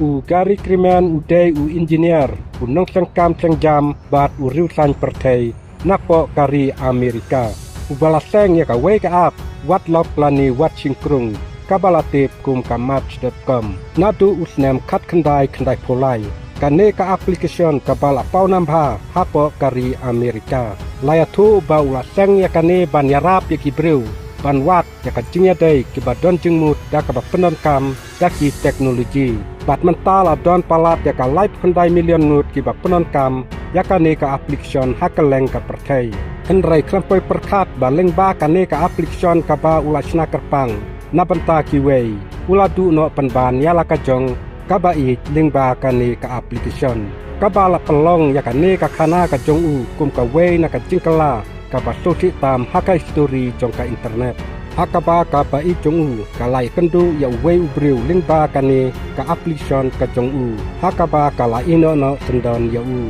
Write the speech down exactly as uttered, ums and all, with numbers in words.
U Gary Kremen u dei u engineer, u nongshong kam shong jam bad u riewsaiñ pyrthei napoh ka ri Amerika, uba la seng ïa kawei ka app wat lok lane wat shynkrung, kaba la tip kum ka Match dot com. Naduh u snem khatkhyndai khyndai phew lai, kane ka application kaba la pawnam bha hapoh ka ri Amerika, la ïathuh ba u la seng ïa kane ban ïarap ïa ki briew ban wad ïa ka jingïadei kiba don jingmut da kaba pyndonkam da ki technology. Bad mynta la don palat ïa ka laiphew khyndai million ngut kiba pyndonkam ïa kane ka application ha kylleng ka pyrthei. Hynrei khlem poi pyrkhat ba lyngba kane ka application kaba u la shna kyrpang na bynta kiwei, u la duh noh pynban ïa la ka jong kaba ïeit lyngba kane ka application, kaba la pynlong ïa kane ka khana ka jong u kum kawei na ka jingkylla kaba sngewsih tam ha ka histori jong ka internet, ha kaba ka ba-ïeit jong u ka la ïakynduh ïa uwei u briew lyngba kane ka application ka jong u, ha kaba ka la ïehnoh noh syndon ïa u.